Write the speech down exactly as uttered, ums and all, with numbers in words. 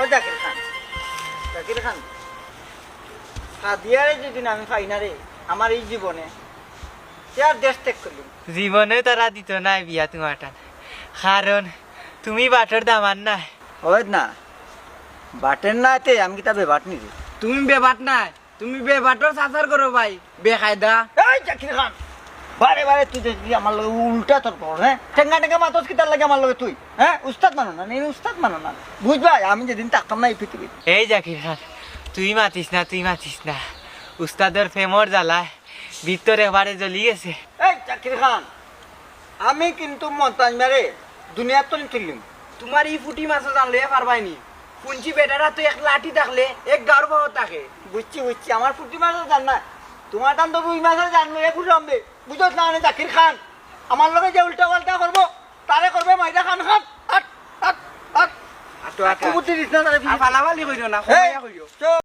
ও জাকির খান, জাকির খান, সাদিয়ারে যদি না আমি পাই না রে, আমার এই জীবনে, তে আর দেশ ত্যাগ করলুম। জীবনে তারা দিত না বিয়া তুমার টান, কারণ তুমি বাটর দামান না। ওই না, বাটের না তে আমি কিতা বেবাট নি রে? তুমি বেবাট না, তুমি বেবাটর চাচার করো ভাই, বেকায়দা। এই জাকির খান, বারে বারে তুই দেখবি আমার লগে উল্টা তর্ক কর, হ্যাঁ? টেঙ্গা টেঙ্গা মাতস কিতার লাগে আমার লগে তুই, হ্যাঁ? উস্তাদ মানো না, নি উস্তাদ মানো না। বুঝবায়, আমি যেদিন থাকতাম না এই পৃথিবীত। এই জাকির খান, তুই মাতিস না, তুই মাতিস না। উস্তাদর প্রেমর জ্বালায় ভিতর একবারে জ্বলি গেছে। এই জাকির খান, আমি কিন্তু মন্তাজ মিয়ারে দুনিয়াত তনে তুললিম। তুমার ই ফুটি মাছও জান লইয়া পারবায় নি। হুনছি বেটার আতো এক লাঠি থাকলে এক গাউর পাওয়ার থাকে। বুঝছি, বুঝছি, আমার ফুটি মাছও জান না। তুমার টান তো রুই মাছও জান লইয়া ঘুরামবে। বুঝছ না, মানে জাকির খান, আমার লগে যে উল্টা পাল্টা করবো, তারে করবে মাইরা খান খান। আট, আট, আট। আটো, আটো। বুদ্ধি দিস না তারে। আর ফালাফালি কইরো না, এই, কমাইয়া কইরো। চুপ।